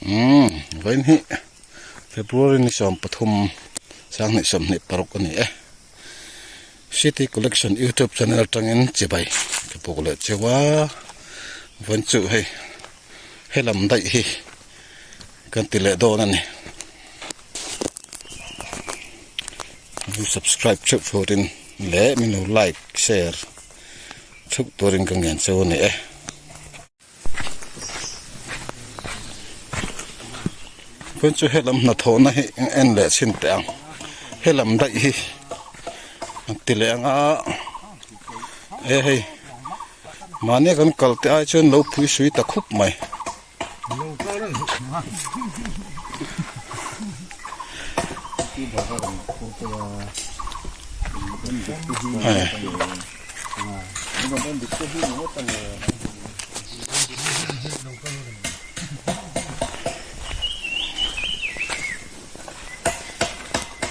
Umm vawiin hi February ni 13 2026 a ni e. City Collection YouTube channel atangin chibai ka buk leh cheu a, vawiin chu hei helam daih hi kan ti leh dawn a ni. Subscribe theuh turin leh min lo like share theuh turin ka ngen cheu a ni e. Chuan chu helam hnathawhna hi en leh chhin teh ang helam daih hi an ti leh ang a e hei mahni kan kal te ai chuan lo pui sui ta khup mai.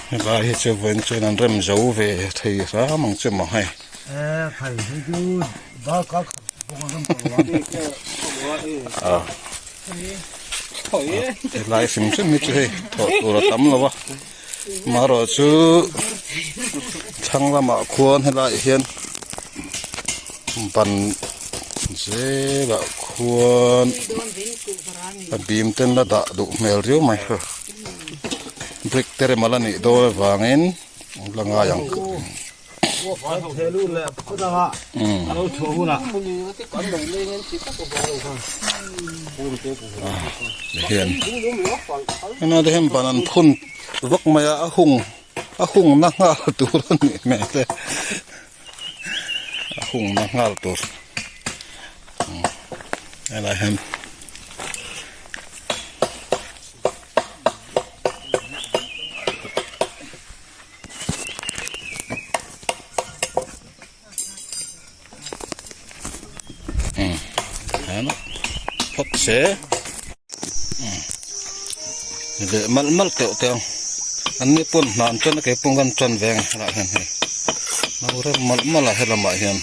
Helai hi chu vawiin chuan an rem zo ve thei hram ang chu maw hei. Helai hrim hrim hi chu hei thawh tur a tam lo a marawh chu thlang lamah khuan helaiah hian ban zelah khuan a bim ten la dah duh hmel riau mai brick te rem a la nih dawn avangin la ngai ang. Hian hena te hian ban an phun vak mai a a hung a hung na nghal tur a nih hmel te a hung na nghal tur helai hian. Phawt se leh malh malh teuh teuh ang an ni pawn hna an tan a kei pawh kan tan ve ang helaiah hian hei lo rem malh malh a helamah hian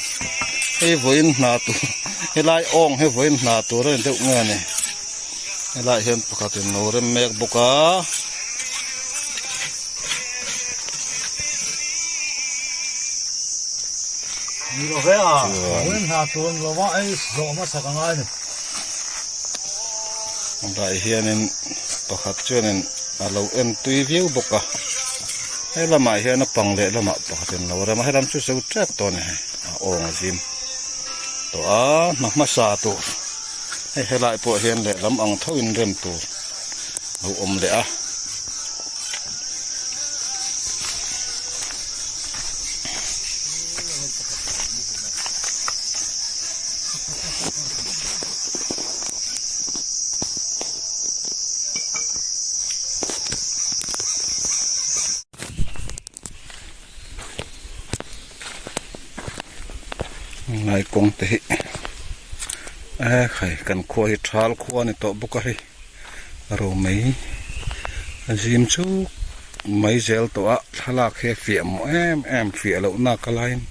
hei vawiin hna tur helai awng hi vawiin hna tur a ni deuh nge ni helaiah hian pakhatin lo rem mek bawk a. Helaiah hianin pakhat chuanin a lo en tui viau bawk a he lamah hian a pang leh lamah pakhatin a lo rem a helam chu zo tep tawh a ni hei a awng a zim tawh a hna hmasa tur hei helai pawh hian lehlam ang tho in rem tur lo awm leh a. Lai kawng te hi e khai kan khua hi thal khua a ni tawh bawk a hei ro mai a zim chuk mai zel tawh a thlalak hi a fiah mawh em em fiah loh nak a laiin.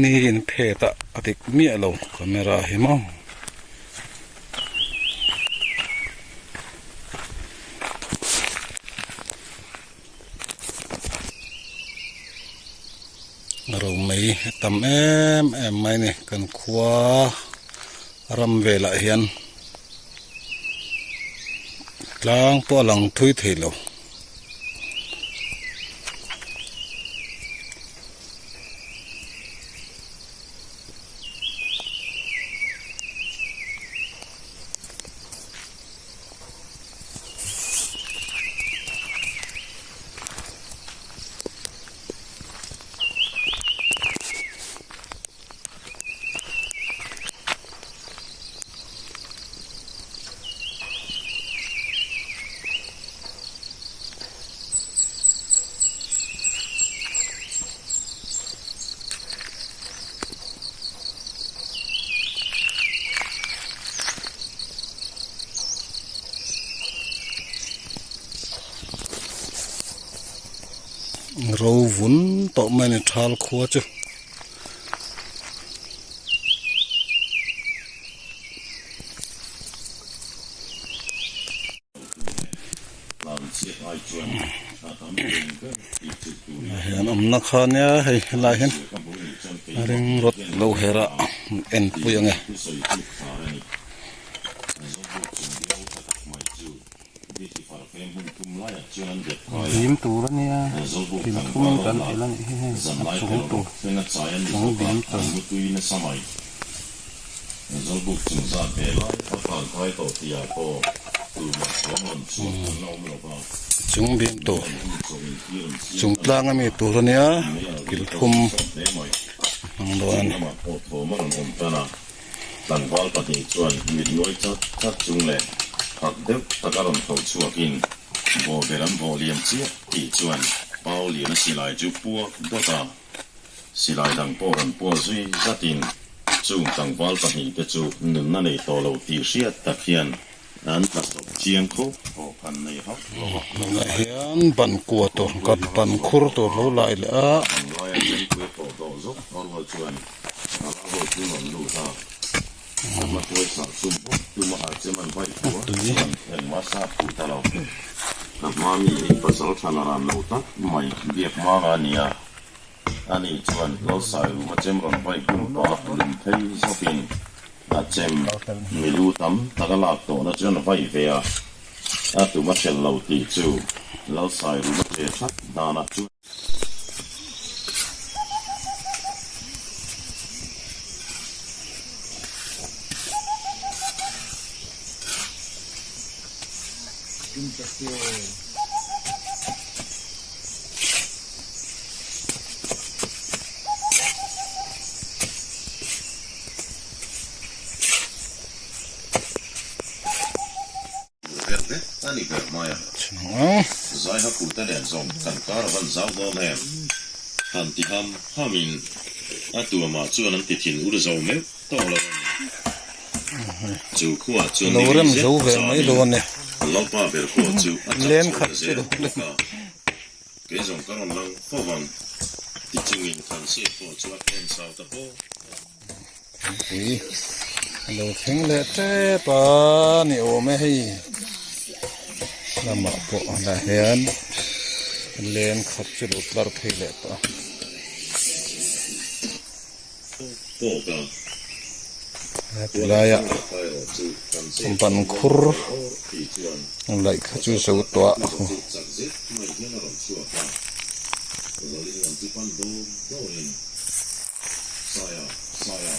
Ni in phet a a dik miah lo camera hi maw. Ro mai a tam em em mai a ni kan khua ram velah hian tlang pawh a lang thui thei lo. Ro vun tawh mai a ni thal khua chu. Hian awmna kha nia hei helai hian ring rawt lo her a en pui ang e. Bim tur a nia thil thumin kan el a nih hi hei a chung tur chung bim tur. Chung bim tur chung tlang ami tur a nia kil thum a hmang dawn a ni. Tlangval pahnih chuan mit nuai chat chat chung leh phak deuh taka rawn tho chhuakin bawhber an bawh liam chiah tih chuan Pau Liana silai chu puak dawt a, silai dang pawh rawn puah zui zatin chung tlangval pahnih te chu nunna nei tawh lo tih hriat tak hian an tla sawp chiang khawp. Thawhphan nei hauh lo a lo Tunah hian ban kua tur kan ban khur tur lo lai leh a. An laia chengpui tawh dawh zawk a rual chuan a ral ho chu rawn lut a, a hma tuai sah chum bawk tuma a chem an vaih thu a chuan engmah a sap duh ta lo. Ka hma mi hi pasal than a ran lo tak mai biak hmang a nia. Ani chuan Lalsai rum a chem rawn vaih bum pah lum phei zawkin a chem milu tam tak a lak tawhna chuan vaih ve a, a tum a hrel lo tih chu Lalsai rum a che that danah chuan. Ber vek a ni ber mai a. Zaiha kute nen zawng kan kar a van zau dawn em? Han ti ham ham in a tuamah chuan an ti thin ur zo meuh tawh lo a ni. Chu khuaah chuan Lo ni rem zet zo ve mai zanin lo a ni. Lalpa ber pawh chu a chak Len chho khat ta chu zel lo bawk a. Kei zawng ka rawn lang fo vang ti chungin Thansia pawh chu a pen chau ta bawk. Thingpui a lo thleng leh tep a ni awm e hei lamah pawh lah hian len khat chu lo tlar phei leh tawh a. Hetilaia ban khur laih kha chu zo tawh a. Saia, Saia,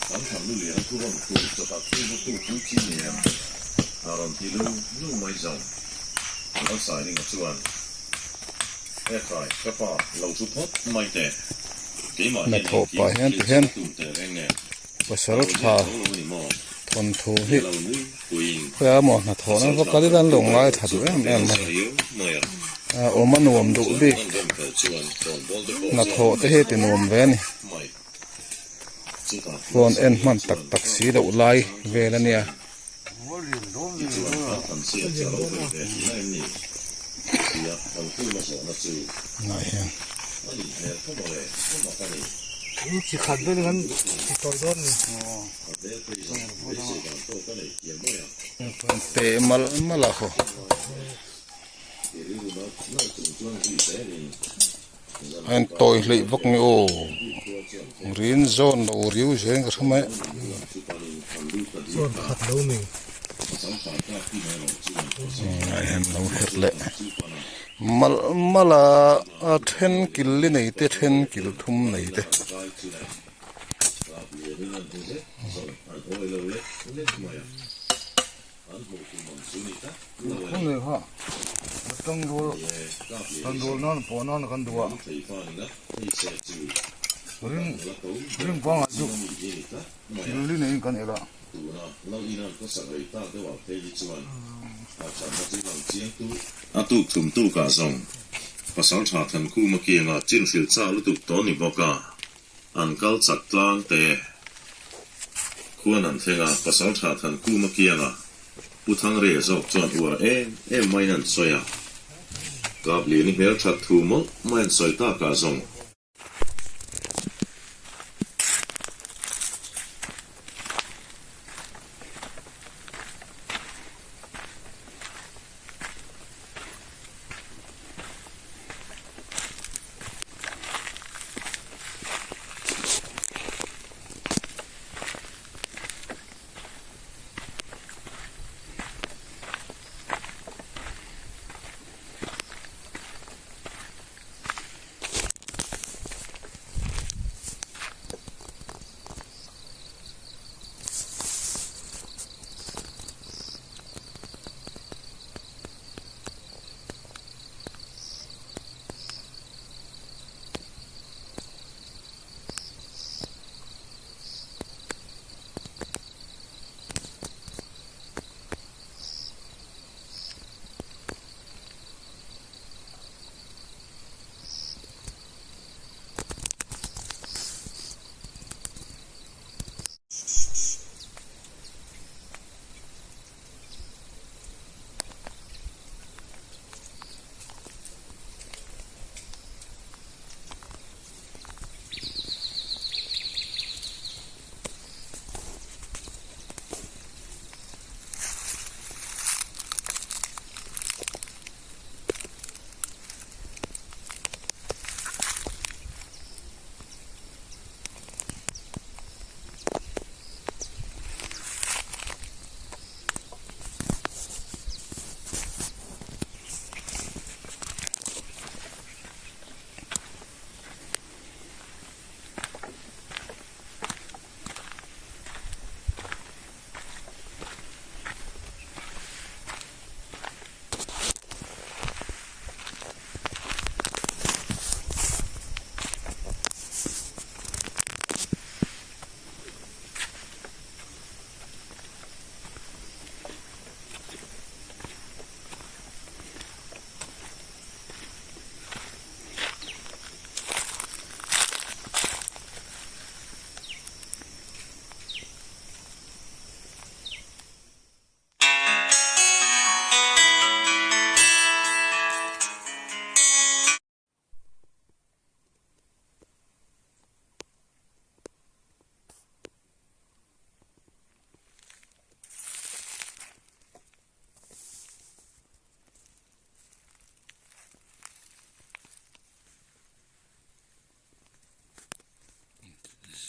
kan tham lu lian thu rawn tur chawtak tu va tu pui chi ni em? A rawn ti lu lu mai zawng. Lalsailinga chuan, E khai, ka pa, lo thu phawt mai teh. Keimah hian Hnathawh engkim pah hian thil tihian chhe tur teh reng nen. pasal A lo tha ziak tho lo a ni maw? thawnthu Ti hi a lo nui puiin khawiah maw hnathawh nan pasal va tha kal ila an lo thawnthu ngai erawh tha chu duh a em pe em nasa a riau mai a. A awm a nuam duh bik hnathawh te hi ti nuam ve a ni phone en hman tak tak si loh lai vel a nia. Teh malh malh a haw. A in tawi hleih vak nge aw rin zawn lo riu zel ka hre mai ah hian lo herh leh malh malh a a then kil li nei te then kil thum nei te. A tuk thum tukah zawng Pasaltha Thankhuma kianga chin hrilh chak lutuk tawh ni bawk a. An kal chak tlang te khuan an thleng a, Pasaltha Thankuma kianga Pu Thangrea zawk chuan uar em em maiin an sawi a. Kapliani hmelthat thu mawlh mai an sawi takah zawng.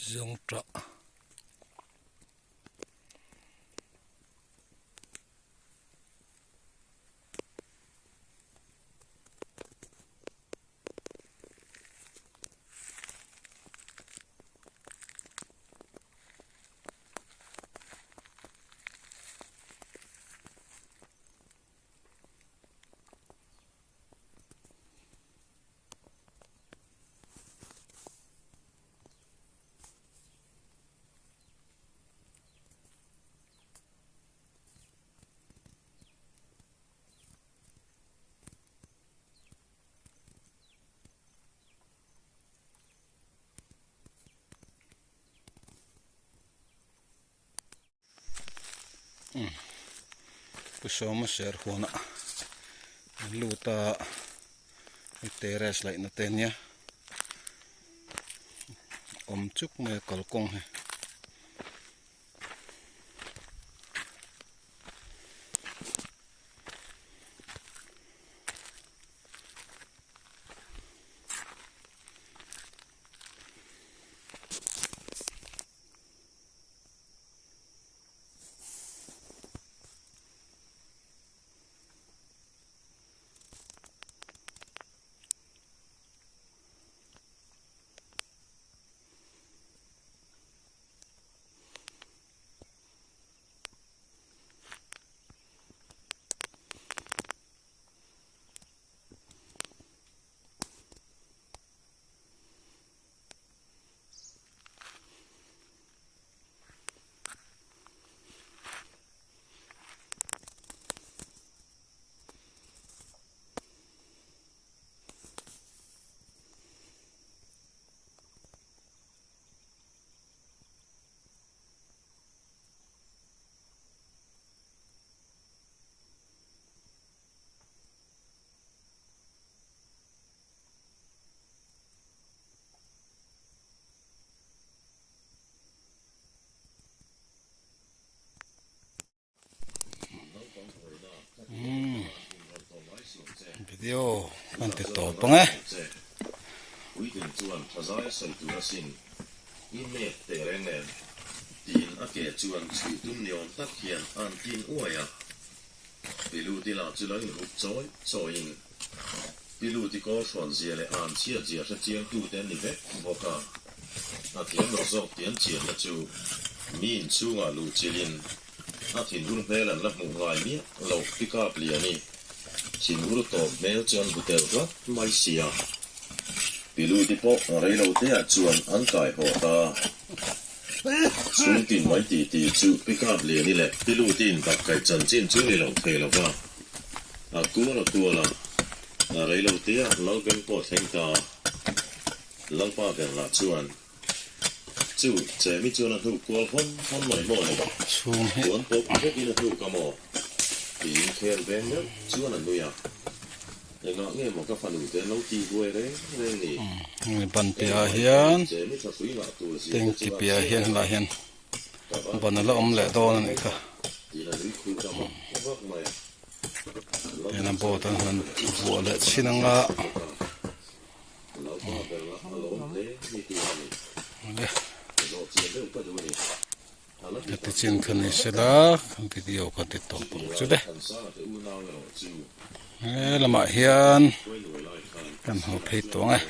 Zawngṭah. Pu Sawma ser huanah an lut a hei terrace laihna te ania awm chuk mai a kalkawng hi. Video kan ti tawp ang e. Puitling chuan thazai a sawi tur asin i nek teh reng em? Tiin a ke chuan chhuh tum ni awm tak hian a an tin uai a. Piluti lah chu lo inhup chawi chawiin Piluti kawl hrawn zia leh a an chhiat zia hre chiang tute an ni vek bawk a. A thiam lo zawk tih an chianna chu mi inchhungah luh chilhin A thinur hmel an la hmuh ngai miah lo pick up lian i thinur tawp hmel chu an hmu tel tlat mai sia. Piluti pawh rei lo te ah chuan an kai haw ta. Chhungtin mai ti ti chu pick up lian i leh Piluti in bak kaih chanchin chu ni lo thei lo va. A kual a kual a, rei lo te ah Lalbeng pawh thleng ta. Lalpa ber lah chuan. Chu Chemi chuan a hnuk kual hawn hawn mai maw le? Chhung hi. Puan pawp vekin a hnuk a maw? Tiin khel veng meuh chuan a nui a. Engah nge maw ka fanu te an lo ti huai reng reng ni? Hemi ban piahah hian Chemi thapui ngah tur zia te tanki chu a piahah chhiat hian a. helaiah hian Ka van ban a la awm leh dawn a nih kha. Tiin a nui khur ta vak vak mai a. Tihian a boat an han vuah leh chhin anga. Heti chin kha ni sela kan video kha ti tawp ang chu le he lamah hian kan haw phei tawh ang e.